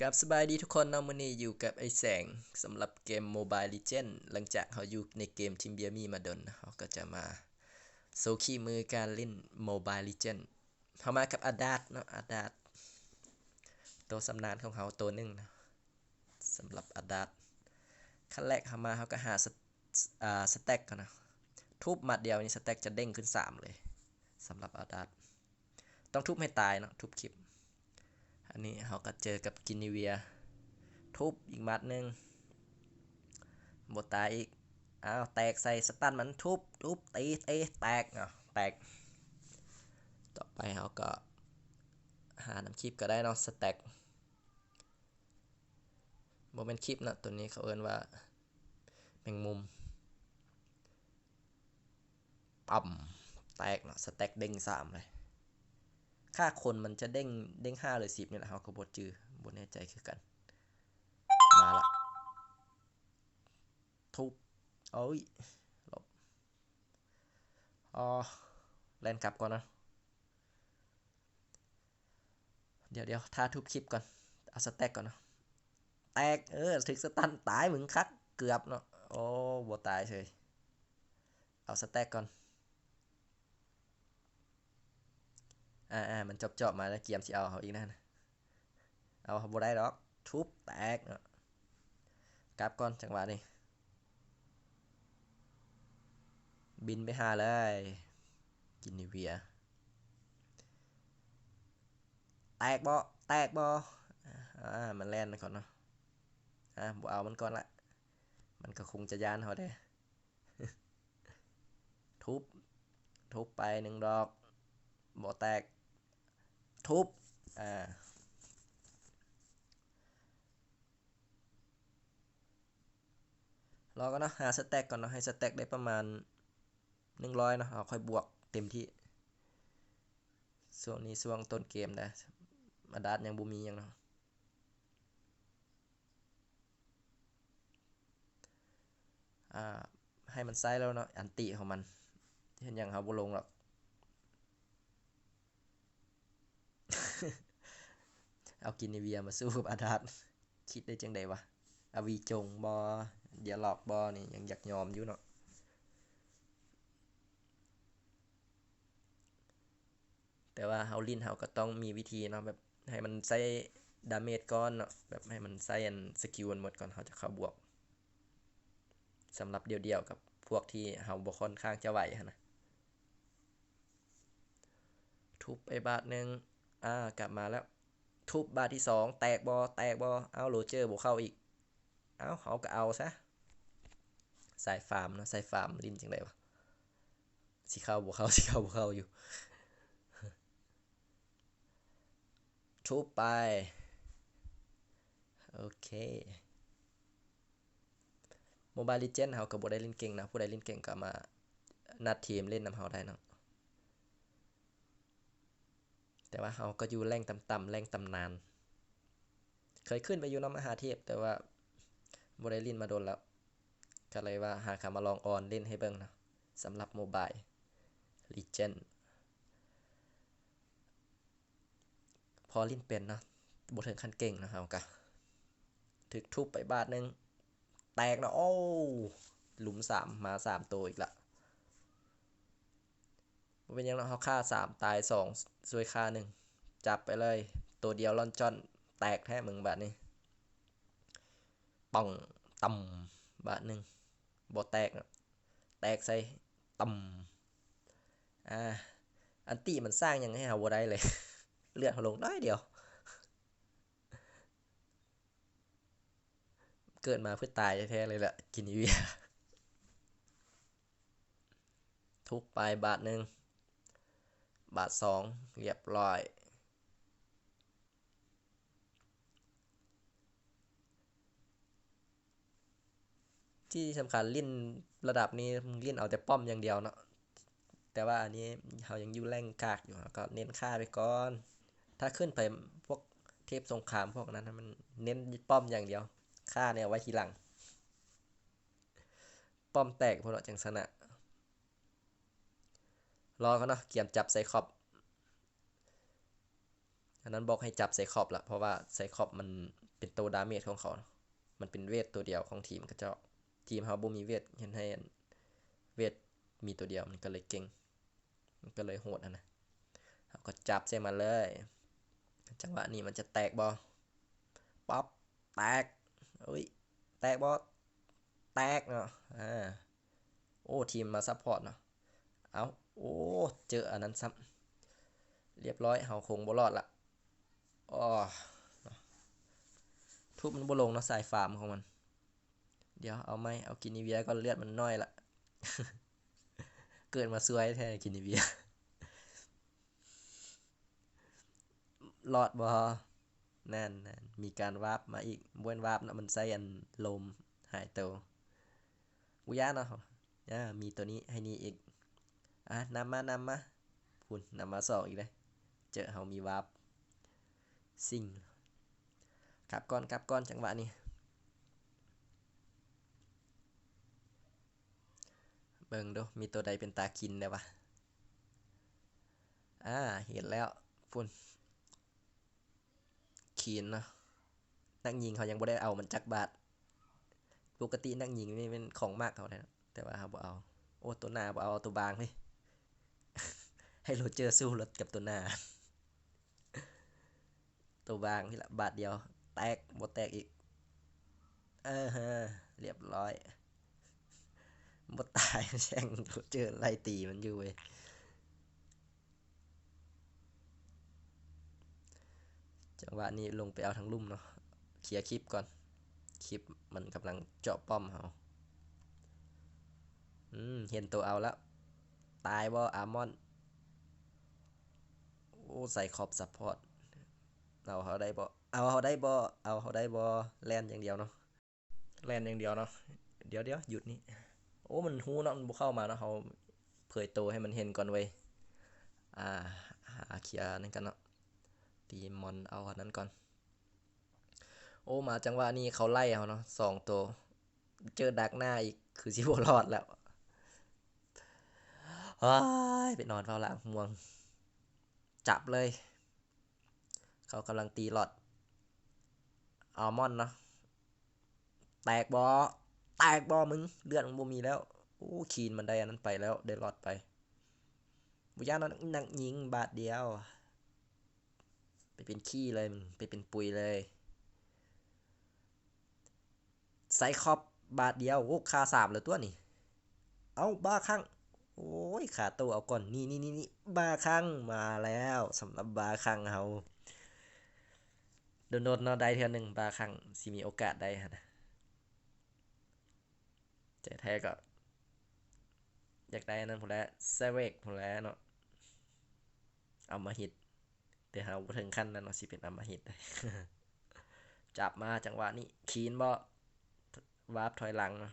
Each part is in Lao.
ครับ สบายดีทุกคนเนาะ มื้อนี้อยู่กับไอ้แสง สำหรับเกม Mobile Legend หลังจากเราอยู่ในเกม Team Beer Me มาดน เราก็จะมาโชว์ฝีมือการเล่น Mobile Legend เรามากับ Adad เนาะ Adad ตัวชำนาญของเราตัวหนึ่งเนาะ สำหรับ Adad ขั้นแรกเรามา เราก็หาส- อ่า stack ก่อนเนาะ ทุบหมัดเดียวนี่ stack จะเด้งขึ้นสามเลย สำหรับ Adad ต้องทุบให้ตายเนาะ ทุบคลิป อันนี้เราก็เจอกับ Guinevere ทุบอีกหมัดหนึ่ง บ่ตายอีก อ้าว แตกใส่ stun มัน ทุบ ทุบ ตี ตี แตก อ้าว แตก ต่อไปเราก็หานำคลิปก็ได้เนาะ stack บ่แม่นคลิปเนาะ ตัวนี้เขาเอิ้นว่าแมงมุม ปั๊ม แตกเนาะ stack เด้งสามเลย ค่าคนมันจะเด้ง เด้งห้าหรือสิบนี่แหละ เราก็บ่จื่อ บ่แน่ใจคือกัน มาละ ทุบ โอ้ย หลบ อ๋อ แล่นกลับก่อนเนาะ เดี๋ยวๆ ถ้าทุบคลิปก่อน เอา stack ก่อนเนาะ แตก เออ ถึก stun ตาย มึงคัก เกือบเนาะ โอ้ บ่ตายเฉย เอา stack ก่อน อ่าๆ มันจอบๆ มาแล้ว เกียมสิเอาเฮาอีกนั่น เอาบ่ได้ดอก ทุบแตกเนาะ กลับก่อน จังหวะนี้ บินไปหาเลย Guinevere แตกบ่ แตกบ่ อ่า มันแล่นก่อนเนาะ อ่า บ่เอามันก่อนละ มันก็คงจะย้านเฮาเด้ ทุบ ทุบไปหนึ่งดอก บ่แตก ทุบ อ่า รอก่อนเนาะ หา stack ก่อนเนาะ ให้ stack ได้ประมาณหนึ่งร้อยเนาะ เอาค่อยบวกเต็มที่ ช่วงนี้ช่วงต้นเกมนะ Adad ยังบ่มีหยังเนาะ อ่า ให้มันใช้แล้วเนาะ อันติของมัน เห็นหยังเฮาบ่ลงหรอก เอา Guinevere มาสู้กับ Adad คิดได้จังใด๋วะ อาวีจงบ่ Dialog บ่ นี่ยังอยากยอมอยู่เนาะ แต่ว่าเฮาเล่นเฮาก็ต้องมีวิธีเนาะ แบบให้มันใช้ damage ก่อนเนาะ แบบให้มันใช้อัน สกิลมันหมดก่อน เฮาจะเข้าบวก สำหรับเดี่ยวๆ กับพวกที่เฮาบ่ค่อนข้างจะไหวหั้นนะ ทุบไปบาทหนึ่ง อ่า กลับมาแล้ว ทุบบาทที่สอง แตกบ่ แตกบ่ เอ้า Roger บ่เข้าอีก เอ้า เฮาก็เอาซะ สายฟาร์มเนาะ สายฟาร์มเล่นจังใด๋วะ สิเข้าบ่เข้า สิเข้าบ่เข้าอยู่ ทุบไป โอเค Mobile Legend เฮาก็บ่ได้เล่นเก่งนะ ผู้ใดเล่นเก่งก็มานัดทีมเล่นนำเฮาได้เนาะ แต่ว่าเฮาก็อยู่แรงต่ำๆ แรงตำนาน เคยขึ้นไปอยู่นำมหาเทพ แต่ว่าบ่ได้เล่นมาโดนแล้ว ก็เลยว่าหาคำมาลองออนเล่นให้เบิ่งเนาะ สำหรับ Mobile Legend พอเล่นเป็นเนาะ บ่ถึงขั้นเก่งเนาะ เฮาก็ ถึกทุบไปบาทหนึ่ง แตกเนาะ โอ้ หลุมสาม มาสามตัวอีกละ บ่เป็นหยังเนาะ เฮาฆ่าสาม ตายสอง ช่วยฆ่าหนึ่ง จับไปเลย ตัวเดียวล่อนจ้อน แตกแท้มึงบาดนี้ ป่อง ตำ บาดหนึ่ง บ่แตกเนาะ แตกใส่ ตำ อ่า อันติมันสร้างหยังให้เฮาบ่ได้เลย เลือดเฮาลงน้อยเดียว เกิดมาเพื่อตายแท้ๆ เลยล่ะ Guinevere ทุบไปบาทหนึ่ง บาทสอง เรียบร้อย ที่สำคัญเล่นระดับนี้เล่นเอาแต่ป้อมอย่างเดียวเนาะ แต่ว่าอันนี้เฮายังอยู่แรงกากอยู่ เฮาก็เน้นฆ่าไปก่อน ถ้าขึ้นไปพวกเทพสงครามพวกนั้นน่ะ มันเน้นป้อมอย่างเดียว ฆ่าเนี่ยเอาไว้ทีหลัง ป้อมแตกพุ้นเนาะ จั่งชนะ รอก่อนเนาะ เกียมจับ Cyclops อันนั้นบอกให้จับ Cyclops ละ เพราะว่า Cyclops มัน ເປັນໂຕດາເມດຂອງເຂົາເນາະ. ມັນເປັນເວດໂຕດຽວຂອງທີມເຂົາເຈົ້າ. ທີມເຮົາບໍ່ມີເວດ, ເຮັດໃຫ້ອັນເວດມີໂຕດຽວ ມັນກໍເລີຍເກັ່ງ, ມັນກໍເລີຍໂຫດຫັ້ນນະ. ເຮົາກໍຈັບໃສ່ມັນເລີຍ. ຈັງຫວະນີ້ມັນຈະແຕກບໍ່? ປັອບ ແຕກ. ອຸ້ຍ ແຕກບໍ່? ແຕກເນາະ. ອາ ໂອ້ ທີມມາຊັບພອດເນາະ. ເອົ້າ ໂອ້ ເຈີອັນນັ້ນຊ້ຳ. ລຽບຮ້ອຍ ເຮົາຄົງບໍ່ລອດລະ. ອໍ ທຸບມັນບໍ່ລົງເນາະ ສາຍຟາມຂອງມັນ. ດຽວເອົາໃໝ່, ເອົາກິນນີເວຍກ່ອນ, ເລືອດມັນໜ້ອຍລະ. ເກີດມາຊວຍແທ້ກິນນີເວຍ. ລອດບໍ່? ນັ້ນໆ ມີການວາບມາອີກ. ບໍ່ແມ່ນວາບເນາະ, ມັນໃຊ້ອັນລົມຫາຍໂຕ. ບໍ່ຢ້ານເນາະ. ອາ ມີໂຕນີ້ໃຫ້ນີ້ອີກ. ອາ ນຳມາ ນຳມາ. ພຸ້ນ ນຳມາສອງອີກເດ້. ເຈີເຮົາມີວາບ. ຊິງ. ກັບກ່ອນ ກັບກ່ອນ ຈັງຫວະນີ້. ເບິ່ງດູ ມີໂຕໃດເປັນຕາກິນແດ່ວະ? ອາ ເຫັນແລ້ວ. ພຸ້ນ ຄີນເນາະ. ນັກຍິງເຮົາຍັງບໍ່ໄດ້ເອົາມັນຈັກບາດ. ປົກກະຕິນັກຍິງນີ້ແມ່ນຂອງມັກເຮົາແທ້ເນາະ, ແຕ່ວ່າເຮົາບໍ່ເອົາ. ໂອ້ ໂຕໜ້າບໍ່ເອົາ, ເອົາໂຕບາງເລີຍ. ໃຫ້ໂຣເຈີສູ້ລົບກັບໂຕໜ້າ. ໂຕບາງນີ້ລະ ບາດດຽວແຕກ ບໍ່ແຕກອີກ. ເອີ ຮະ ລຽບຮ້ອຍ ບໍ່ຕາຍ. ແຊງໂຣເຈີໄລ່ຕີມັນຢູ່ເວີຍ. ຈັງຫວະນີ້ລົງໄປເອົາທາງລຸ່ມເນາະ, ເຄຍຄລິບກ່ອນ. ຄລິບມັນກຳລັງເຈາະປ້ອມເຮົາ. ອືມ ເຫັນໂຕເອົາແລ້ວ. ຕາຍບໍ່ ອາມອນ? ໂອ້ ໄຊຄອບຊັບພອດ. ເອົາເຮົາໄດ້ບໍ່? ເອົາເຮົາໄດ້ບໍ່? ເອົາເຮົາໄດ້ບໍ່? ແລ່ນຢ່າງດຽວເນາະ. ແລ່ນຢ່າງດຽວເນາະ. ດຽວໆ ຢຸດນີ້. ໂອ້ ມັນຮູ້ເນາະ, ມັນບໍ່ເຂົ້າມາເນາະ. ເຮົາເຜີຍໂຕໃຫ້ມັນເຫັນກ່ອນເວີຍ. ອາ ຫາເຄຍນັ້ນກັນເນາະ. ຕີມອນເອົາອັນນັ້ນກ່ອນ. ໂອ້ ມາຈັງຫວະນີ້ເຂົາໄລ່ເຮົາເນາະ ສອງໂຕ. ເຈີດັກໜ້າອີກ ຄືຊິບໍ່ລອດແລ້ວ. ໂອ້ຍ ໄປນອນເຝົ້າລະມ່ວງ. ຈັບເລີຍ. ເຂົາກຳລັງຕີລອດ. ອາມອນເນາະ. ແຕກບໍ່? ແຕກບໍ່ມຶງ? ເລືອດມັນບໍ່ມີແລ້ວ. ໂອ້ ຄີນມັນໄດ້ອັນນັ້ນໄປແລ້ວ, ໄດ້ລອດໄປ. ບໍ່ຢ້ານເນາະ ນັກຍິງ ບາດດຽວ. ໄປເປັນຂີ້ເລີຍ, ໄປເປັນປຸຍເລີຍ. ໄຊຄອບບາດດຽວ. ໂອ້ ຂ້າສາມແລ້ວຕົວະນີ້. ເອົ້າ ບາຄັງ. ໂອ້ຍ ຂ້າໂຕເອົາກ່ອນ. ນີ້ໆໆ ບາຄັງມາແລ້ວ. ສຳລັບບາຄັງເຮົາ ດົນໆເນາະ ໄດ້ເທື່ອໜຶ່ງ ບາຄັງຊິມີໂອກາດໄດ້ຫັ້ນນະ. ແທ້ໆກໍຢາກໄດ້ອັນນັ້ນພຸ້ນແຫຼະ ແຊເວັກພຸ້ນແຫຼະເນາະ. ອຳມະຫິດ. ແຕ່ເຮົາບໍ່ເຖິງຂັ້ນນັ້ນເນາະ ຊິເປັນອຳມະຫິດໄດ້. ຈັບມາຈັງຫວະນີ້ ຄີນບໍ່? ວາບຖອຍຫຼັງເນາະ.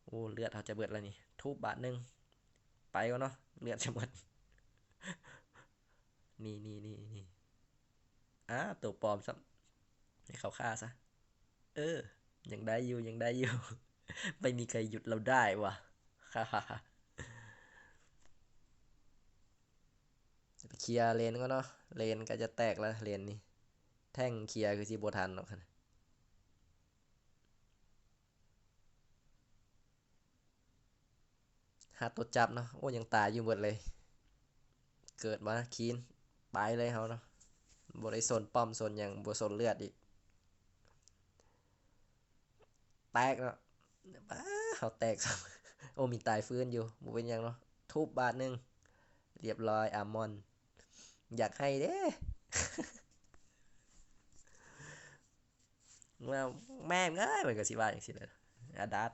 ໂອ້ ເລືອດເຮົາຈະເບິດແລ້ວນີ້. ທຸບບາດໜຶ່ງ. ໄປກ່ອນເນາະ ເລືອດຈະໝົດ. ນີ້ໆໆໆ. ອາ ໂຕປອມຊ້ຳ. ໃຫ້ເຂົາຂ້າຊະ. ເອີ ຍັງໄດ້ຢູ່ ຍັງໄດ້ຢູ່. ໄມ່ມີໃຄຢຸດເຮົາໄດ້ຫວາ. ໄປເຄຍເລນກ່ອນເນາະ. ເລນກໍຈະແຕກແລ້ວເລນນີ້. ແທ້ງເຄຍຄືຊິບໍ່ທັນດອກຫັ້ນ. ຫາໂຕຈັບເນາະ. ໂອ້ ຍັງຕາຍຢູ່ເບິດເລີຍ. ເກີດມາຄີນ ໄປເລີຍເຮົາເນາະ. ບໍ່ໄດ້ສົນປ້ອມສົນຫຍັງ ບໍ່ສົນເລືອດອີກ. ແຕກເນາະ. ປ້າ ເຮົາແຕກຊ້ຳ. ໂອ້ ມີຕາຍຟື້ນຢູ່. ບໍ່ເປັນຫຍັງເນາະ. ທຸບບາດໜຶ່ງ. ລຽບຮ້ອຍ ອາມອນ. ຢາກໃຫ້ເດ້. ວ່າແມ່ມເອີຍ ມັນກໍຊິວ່າຈັ່ງຊີ້ແຫຼະ ອາດາດ.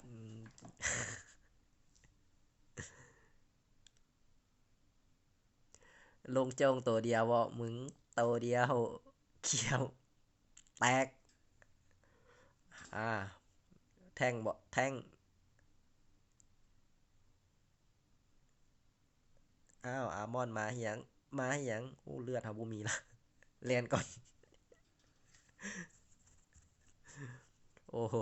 ລົງໂຈງໂຕດຽວເບາະ ມຶງໂຕດຽວ ຂຽວແຕກ. ອາ ແທ້ງເບາະ ແທ້ງ. ອ້າວ ອາມອນ ມາເຮັດຫຍັງ ມາເຮັດຫຍັງ? ໂອ້ ເລືອດເຮົາບໍ່ມີລະ ແລ່ນກ່ອນ. ໂອ້ໂຫ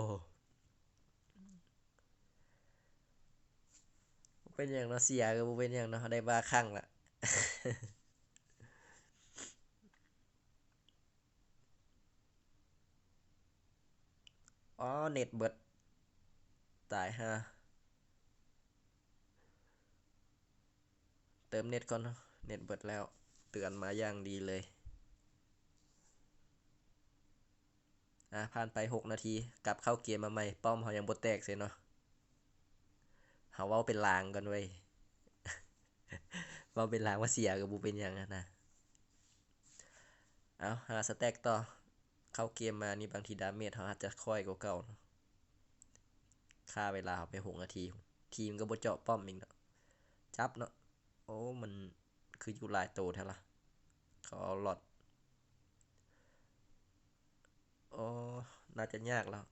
ບໍ່ເປັນຫຍັງເນາະ ເສຍກໍບໍ່ເປັນຫຍັງເນາະ ໄດ້ບາຄັ້ງລະ. ໂ ອໍ ເນັດເບິດ ຕາຍຫ່າ. ເຕີມເນັດກ່ອນເນາະ ເນັດເບິດແລ້ວ ເຕືອນມາຢ່າງດີເລີຍ. ອ່າ ຜ່ານໄປຫົກນາທີ ກັບເຂົ້າເກມມາໃໝ່ ປ້ອມເຮົາຍັງບໍ່ແຕກເລີຍເນາະ. ເຮົາເວົ້າເປັນລາງກ່ອນເວີຍ ເວົ້າເປັນລາງວ່າເສຍກໍບໍ່ເປັນຫຍັງຫັ້ນນະ. ເອົາ ຫາສະແຕັກຕໍ່. ເຂົ້າເກມມານີ້ ບາງທີດາເມດເຮົາອາດຈະຂ້ອຍກວ່າເກົ່າເນາະ. ຂ້າເວລາເຮົາໄປຫົກນາທີ ທີມກໍບໍ່ເຈາະປ້ອມອີກເນາະ. ຈັບເນາະ. ໂອ້ ມັນຄືຢູ່ຫຼາຍໂຕແທ້ລະ. ເຂົາເອົາລອດ. ໂອ້ ໜ້າຈະຍາກແລ້ວ.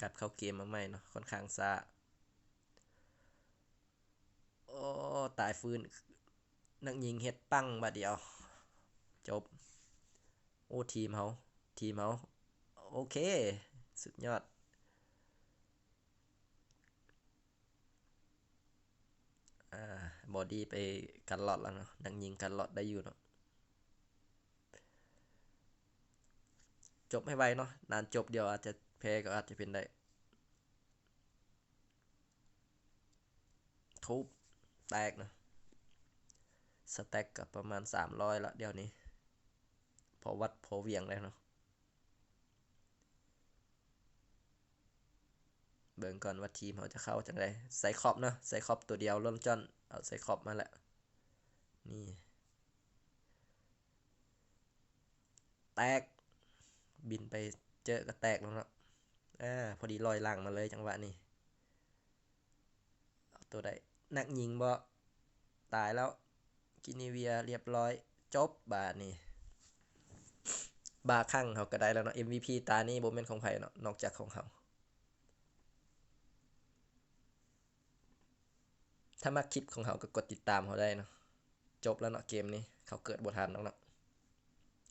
ກັບເຂົ້າເກມມາໃໝ່ເນາະ ຂ້ອນຂ້າງຊ້າ. ໂອ້ ຕາຍຟື້ນ. ນັກຍິງເຮັດປັງບາດດຽວ ຈົບ. ໂອ້ ທີມເຮົາ ທີມເຮົາ ໂອເຄ ສຸດຍອດ. ອ່າ ບອດດີ້ໄປກັນລອດແລ້ວເນາະ ນັກຍິງກັນລອດໄດ້ຢູ່ເນາະ. ຈົບໃຫ້ໄວເນາະ ນານຈົບ ດຽວອາດຈະແພ້ກໍອາດຈະເປັນໄດ້. ທຸບ ແຕກເນາະ. ສະແຕັກກໍປະມານສາມຮ້ອຍລະດຽວນີ້ ພໍວັດພໍຫວ່ຽງແລ້ວເນາະ. ເບິ່ງກ່ອນວ່າທີມເຮົາຈະເຂົ້າຈັ່ງໃດ. ໄຊຄອບເນາະ ໄຊຄອບຕົວດຽວລ້ນຈ້ອນ ເອົາໄຊຄອບມາແຫຼະ. ນີ້ ແຕກ ບິນໄປເຈີກໍແຕກແລ້ວເນາະ. ອາ ພໍດີລອຍຫຼັງມາເລີຍຈັງຫວະນີ້. ເອົາຕົວໃດ ນັກຍິງບໍ່? ຕາຍແລ້ວ. ກິນີເວຍ ລຽບຮ້ອຍ ຈົບບາດນີ້. ບາຄັງເຮົາກໍໄດ້ແລ້ວເນາະ ເອັມວີພີຕານີ້ບໍ່ແມ່ນຂອງໃຜເນາະ ນອກຈາກຂອງເຮົາ. ຖ້າມັກຄລິບຂອງເຮົາກໍກົດຕິດຕາມເຮົາໄດ້ເນາະ. ຈົບແລ້ວເນາະເກມນີ້ ເຂົາເກີດບໍ່ທັນດອກເນາະ.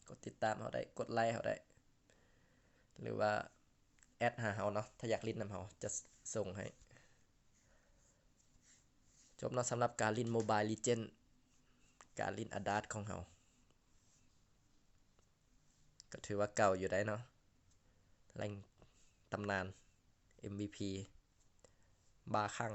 ກົດຕິດຕາມເຮົາໄດ້ ກົດໄລເຮົາໄດ້ ຫຼືວ່າແອັດຫາເຮົາເນາະ ຖ້າຢາກຫຼິ້ນນຳເຮົາຈະສົ່ງໃຫ້. ຈົບເນາະ ສຳລັບການຫຼິ້ນ Mobile Legend ການຫຼິ້ນ Adult ຂອງເຮົາ ກໍຖືວ່າເກົ່າຢູ່ໄດ໋ເນາະ ແຫຼ່ງຕຳນານ ເອັມວີພີ ບາຄັງ.